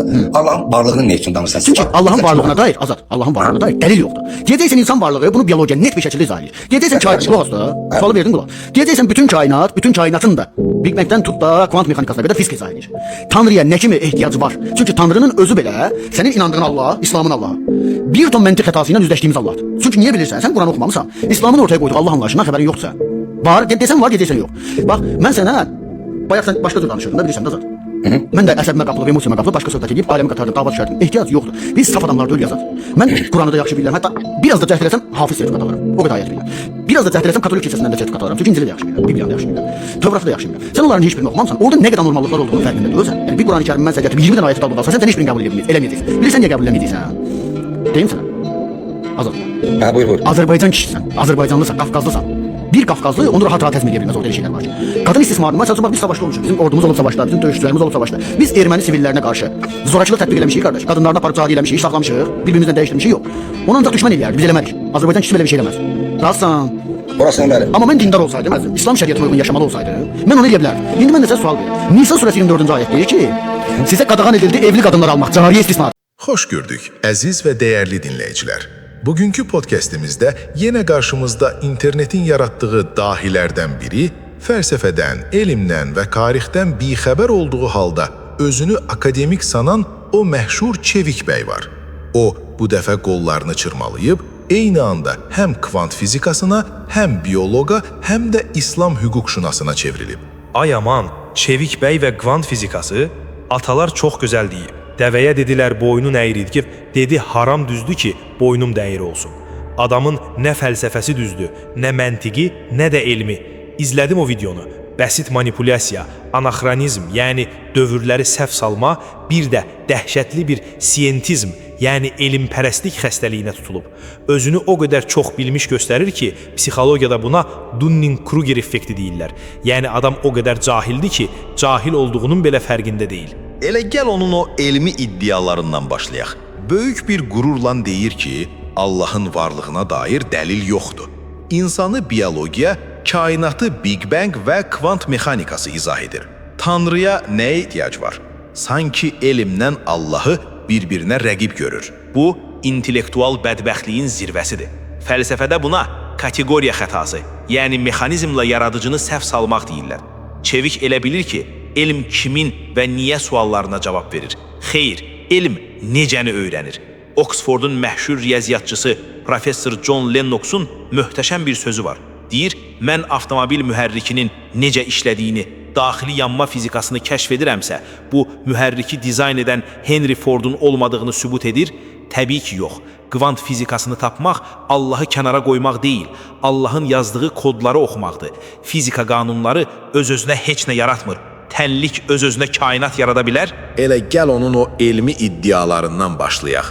danışırsan. Allahın varlığını nə üçün danışırsan? Çünki Allahın varlığına dair, Azad, Allahın varlığına dair dəlil yoxdur. Deyəcəksən insan varlığı bunu biologiya net bir şəkildə izah edir. Deyəcəksən kainat, qulaq as da, sualı verdin qulaq. Deyəcəksən bütün kainat, bütün kainatın da Big Bang-dən tut da kvant mexanikasına qədər fizik izah edir. Tanrıya nə kimi ehtiyac var? Çünki Tanrının özü belə sənin inandığın Allah, İslamın Allahı. Bir ton məntiq xətası ilə üzləşdiyimiz Allahdır. Çünki niyə bilirsən? Sən Quranı oxumamısan. İslamın ortaya qoyduğu Allah anlayışından xəbərin yoxdursa. Var, desən var, deyəcəksən yox. Bax, mən sənə bayaq sən başqa cür danışırdın da bilirsən də Azad. Mən də əsəbimə qapılıb, emosiyama qapılıb başqa söhbət eləyib aləmi qatardım, dava düşərdim. Ehtiyac yoxdur. Biz saf adamlar deyil yazar. Mən Quranı da yaxşı bilirəm. Hətta biraz da cəhd eləsəm hafiz sertifikat alıram. O qədər ayət bilirəm. Biraz da cəhd eləsəm Katolik kilsəsindən də sertifikat alıram. Çünki İncili də yaxşı bilirəm, Bibliyanı da yaxşı bilirəm. Tövratı da yaxşı bilirəm. Sən onların heç birini oxumamısan. Orada nə qədər normallıqlar olduğunun fərqində deyilsən. Yəni bir Quran-ı Kərimi mən sənə gətirib 20 dənə ayəti dalbadal sən heç birini qəbul eləməyəcəksən. Bilirsən niyə qəbul eləməyəcəksən? Deyim sənə. Azad. Hə, buyur, buyur. Azərbaycan kişisən, Azərbaycanlısan, Qafqazlısan. Bir Qafqazlı onu rahat-rahat həzm edə bilməz, orada elə şeylər var ki. Qadın istismarını, məsəl üçün bax biz savaşda olmuşuq, bizim ordumuz olub savaşda, bizim döyüşçülərimiz olub savaşda. Biz erməni sivillərinə qarşı zorakılıq tətbiq eləmişik qardaş. Qadınlarını aparıb cariyə eləmişik, saxlamışıq, bir-birimizlə dəyişdirmişik, yox. Onu ancaq düşmən eləyərdi, biz eləmərik. Azərbaycan kişisi belə bir şey eləməz. Razısan? Orasını bəli. Amma mən dindar olsaydım, əzizim, İslam şəriətinə uyğun yaşamalı olsaydım, mən onu eləyə bilərdim. İndi mən də sənə sual verirəm. Nisa surəsi 24-cü ayət deyir ki, sizə qadağan edildi evli qadınlar almaq, cariyə istismar. Xoş gördük əziz və dəyərli dinləyicilər. Bugünkü podcast'imizdə yenə qarşımızda internetin yaratdığı dahilərdən biri, fəlsəfədən, elmdən və tarixdən bixəbər olduğu halda özünü akademik sanan o məşhur Çevik bəy var. O, bu dəfə qollarını çırmalayıb, eyni anda həm kvant fizikasına, həm bioloqa, həm də İslam hüquqşünasına çevrilib. Ay aman, Çevik bəy və kvant fizikası atalar çox gözəl deyib. Dəvəyə dedilər boynun əyridir, dedi haram düzdür ki, boynum da əyri olsun. Adamın nə fəlsəfəsi düzdür, nə məntiqi, nə də elmi. İzlədim o videonu. Bəsit manipulyasiya, anaxronizm, yəni dövrləri səhv salma, bir də dəhşətli bir siyentizm, yəni elmpərəstlik xəstəliyinə tutulub. Özünü o qədər çox bilmiş göstərir ki, psixologiyada buna Dunning-Kruger effekti deyirlər. Yəni adam o qədər cahildir ki, cahil olduğunun belə fərqində deyil. Elə gəl onun o elmi iddialarından başlayaq. Böyük bir qürurla deyir ki, Allahın varlığına dair dəlil yoxdur. İnsanı biologiya, kainatı Big Bang və kvant mexanikası izah edir. Tanrıya nəyə ehtiyac var? Sanki elmlə Allahı bir-birinə rəqib görür. Bu, intellektual bədbəxtliyin zirvəsidir. Fəlsəfədə buna kateqoriya xətası, yəni mexanizmlə yaradıcını səhv salmaq deyirlər. Çevik elə bilir ki, elm kimin və niyə suallarına cavab verir. Xeyr, elm necəni öyrənir. Oxfordun məşhur riyaziyyatçısı professor John Lennoxun möhtəşəm bir sözü var. Deyir, mən avtomobil mühərrikinin necə işlədiyini, daxili yanma fizikasını kəşf edirəmsə, bu mühərriki dizayn edən Henry Fordun olmadığını sübut edir? Təbii ki, yox. Kvant fizikasını tapmaq Allahı kənara qoymaq deyil, Allahın yazdığı kodları oxumaqdır. Fizika qanunları öz-özünə heç nə yaratmır. Tənlik öz-özünə kainat yarada bilər? Elə gəl onun o elmi iddialarından başlayaq.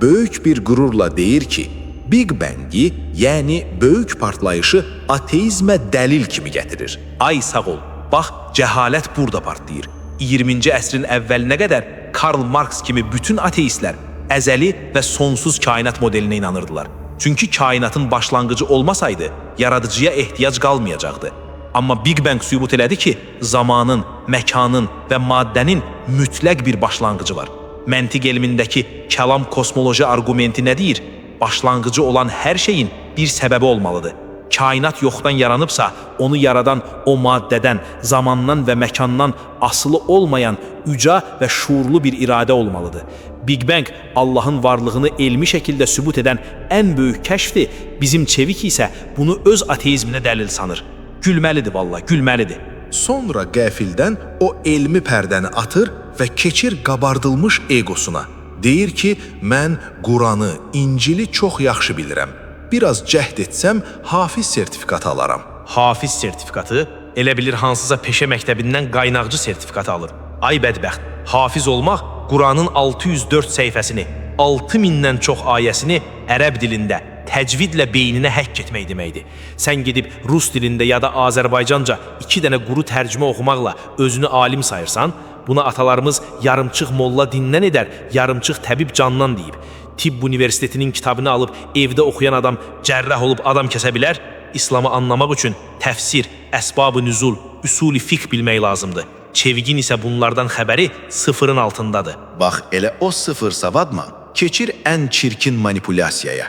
Böyük bir qürurla deyir ki, Big Bang-i, yəni böyük partlayışı ateizmə dəlil kimi gətirir. Ay sağ ol. Bax, cəhalət burada partlayır. 20-ci əsrin əvvəlinə qədər Karl Marx kimi bütün ateistlər əzəli və sonsuz kainat modelinə inanırdılar. Çünki kainatın başlanğıcı olmasaydı, yaradıcıya ehtiyac qalmayacaqdı. Amma Big Bang sübut elədi ki, zamanın, məkanın və maddənin mütləq bir başlanğıcı var. Məntiq elmindəki kəlam kosmoloji arqumenti nə deyir? Başlanğıcı olan hər şeyin bir səbəbi olmalıdır. Kainat yoxdan yaranıbsa, onu yaradan o maddədən, zamandan və məkandan asılı olmayan uca və şuurlu bir iradə olmalıdır. Big Bang Allahın varlığını elmi şəkildə sübut edən ən böyük kəşfdir. Bizim Çevik isə bunu öz ateizminə dəlil sanır. Gülməlidir valla, gülməlidir. Sonra qəfildən o elmi pərdəni atır və keçir qabardılmış egosuna. Deyir ki, mən Quranı, İncili çox yaxşı bilirəm. Biraz cəhd etsəm hafiz sertifikatı alaram. Hafiz sertifikatı elə bilir hansısa peşə məktəbindən qaynaqçı sertifikatı alır. Ay bədbəxt, hafiz olmaq Quranın 604 səhifəsini, 6000-dən çox ayəsini ərəb dilində təcvidlə beyninə həkk etmək deməkdir. Sən gedib rus dilində ya da Azərbaycanca 2 dənə quru tərcümə oxumaqla özünü alim sayırsan, buna atalarımız yarımçıq molla dindən edər, yarımçıq təbib candan deyib. Tibb Universitetinin kitabını alıb evdə oxuyan adam cərrah olub adam kəsə bilər? İslamı anlamaq üçün təfsir, əsbab-ı nüzul, üsul-i fiqh bilmək lazımdır. Çevigin isə bunlardan xəbəri sıfırın altındadır. Bax elə o sıfır savadla keçir ən çirkin manipulyasiyaya.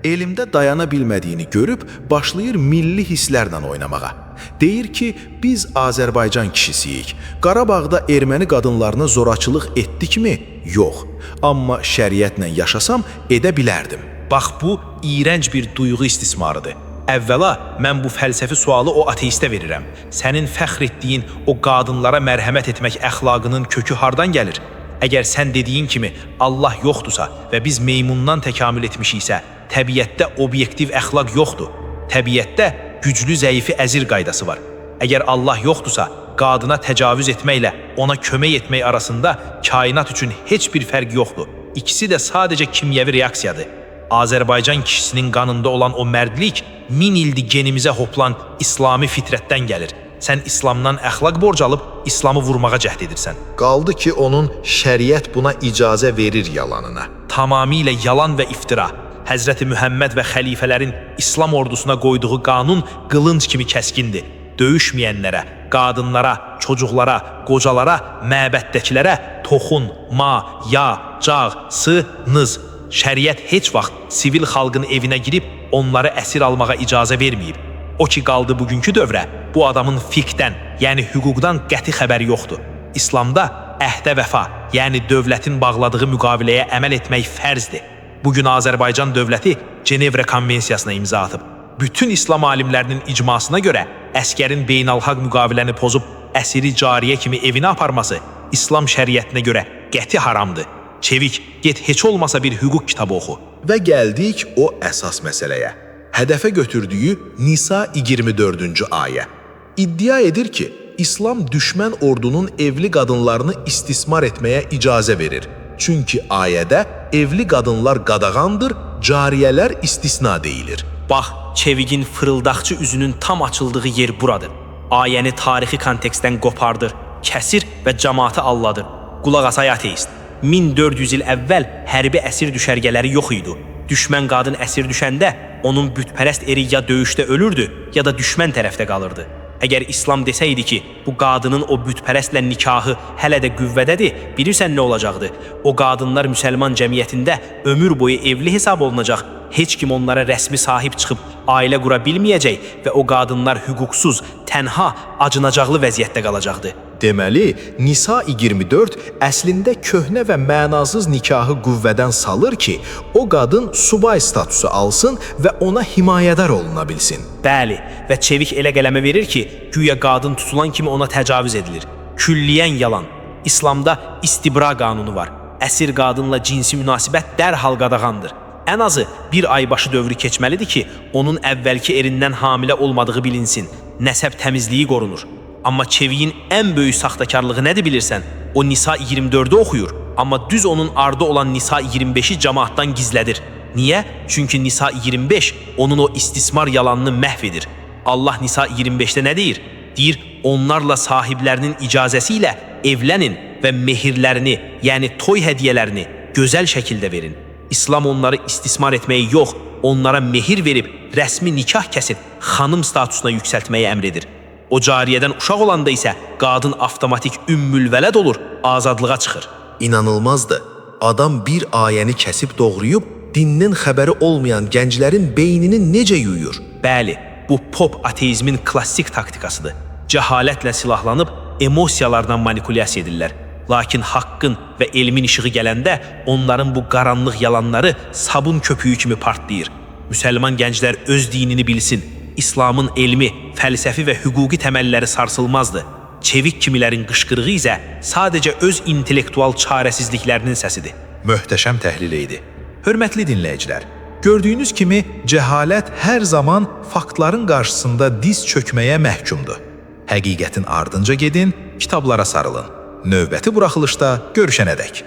Elmdə dayana bilmədiyini görüb başlayır milli hisslərlə oynamağa. Deyir ki, biz Azərbaycan kişisiyik. Qarabağda erməni qadınlarına zorakılıq etdikmi? Yox. Amma şəriətlə yaşasam edə bilərdim. Bax bu iyrənc bir duyğu istismarıdır. Əvvəla mən bu fəlsəfi sualı o ateistə verirəm. Sənin fəxr etdiyin o qadınlara mərhəmət etmək əxlaqının kökü hardan gəlir? Əgər sən dediyin kimi Allah yoxdursa və biz meymundan təkamül etmişiksə, təbiətdə obyektiv əxlaq yoxdur. Təbiətdə güclü zəifi əzir qaydası var. Əgər Allah yoxdursa, qadına təcavüz etməklə ona kömək etmək arasında kainat üçün heç bir fərq yoxdur. İkisi də sadəcə kimyəvi reaksiyadır. Azərbaycan kişisinin qanında olan o mərdlik min ildir genimizə hoplan İslami fitrətdən gəlir. Sən İslamdan əxlaq borc alıb İslamı vurmağa cəhd edirsən. Qaldı ki, onun şəriət buna icazə verir yalanına. Tamamilə yalan və iftira. Həzrəti Mühəmməd və xəlifələrin İslam ordusuna qoyduğu qanun qılınc kimi kəskindir. Döyüşməyənlərə, qadınlara, çocuqlara, qocalara, məbəddəkilərə toxun, ma, ya, cağ, sı, nız. Şəriət heç vaxt sivil xalqın evinə girib onları əsir almağa icazə verməyib. O ki qaldı bugünkü dövrə, bu adamın fiqhdən, yəni hüquqdan qəti xəbəri yoxdur. İslamda əhdə vəfa, yəni dövlətin bağladığı müqaviləyə əməl etmək fərzdir. Bu gün Azərbaycan dövləti Cenevre Konvensiyasına imza atıb. Bütün İslam alimlərinin icmasına görə əskərin beynəlxalq müqaviləni pozub əsiri cariyə kimi evinə aparması İslam şəriətinə görə qəti haramdır. Çevik, get heç olmasa bir hüquq kitabı oxu. Və gəldik o əsas məsələyə. Hədəfə götürdüyü Nisa 24-cü ayə. İddia edir ki, İslam düşmən ordunun evli qadınlarını istismar etməyə icazə verir. Çünki ayədə evli qadınlar qadağandır, cariyələr istisna deyilir. Bax, Çeviqin fırıldaqçı üzünün tam açıldığı yer buradır. Ayəni tarixi kontekstdən qopardır, kəsir və camaatı alladır. Qulaq as ay ateist. 1400 il əvvəl hərbi əsir düşərgələri yox idi. Düşmən qadın əsir düşəndə onun bütpərəst eri ya döyüşdə ölürdü, ya da düşmən tərəfdə qalırdı. Əgər İslam desəydi ki, bu qadının o bütpərəstlə nikahı hələ də qüvvədədir, bilirsən nə olacaqdı? O qadınlar müsəlman cəmiyyətində ömür boyu evli hesab olunacaq. Heç kim onlara rəsmi sahib çıxıb ailə qura bilməyəcək və o qadınlar hüquqsuz, tənha, acınacaqlı vəziyyətdə qalacaqdı. Deməli, Nisa 24 əslində köhnə və mənasız nikahı qüvvədən salır ki, o qadın subay statusu alsın və ona himayədar oluna bilsin. Bəli, və Çevik elə qələmə verir ki, güya qadın tutulan kimi ona təcavüz edilir. Külliyən yalan. İslamda istibra qanunu var. Əsir qadınla cinsi münasibət dərhal qadağandır. Ən azı bir ay başı dövrü keçməlidir ki, onun əvvəlki erindən hamilə olmadığı bilinsin. Nəsəb təmizliyi qorunur. Amma Çeviyin ən böyük saxtakarlığı nədir bilirsən? O Nisa 24-ü oxuyur, amma düz onun ardı olan Nisa 25-i camaatdan gizlədir. Niyə? Çünki Nisa 25 onun o istismar yalanını məhv edir. Allah Nisa 25-də nə deyir? Deyir, onlarla sahiblərinin icazəsi ilə evlənin və mehirlərini, yəni toy hədiyyələrini gözəl şəkildə verin. İslam onları istismar etməyi yox, onlara mehir verib rəsmi nikah kəsib xanım statusuna yüksəltməyi əmr edir. O cariyədən uşaq olanda isə qadın avtomatik ümmül vələd olur, azadlığa çıxır. İnanılmazdı. Adam bir ayəni kəsib doğrayıb dinin xəbəri olmayan gənclərin beynini necə yuyur? Bəli, bu pop ateizmin klassik taktikasıdır. Cəhalətlə silahlanıb emosiyalardan manipulyasiya edirlər. Lakin haqqın və elmin işığı gələndə onların bu qaranlıq yalanları sabun köpüyü kimi partlayır. Müsəlman gənclər öz dinini bilsin. İslamın elmi, fəlsəfi və hüquqi təməlləri sarsılmazdı. Çevik kimilərin qışqırığı isə sadəcə öz intellektual çarəsizliklərinin səsidir. Möhtəşəm təhlil idi. Hörmətli dinləyicilər, gördüyünüz kimi cəhalət hər zaman faktların qarşısında diz çökməyə məhkumdur. Həqiqətin ardınca gedin, kitablara sarılın. Növbəti buraxılışda görüşənədək.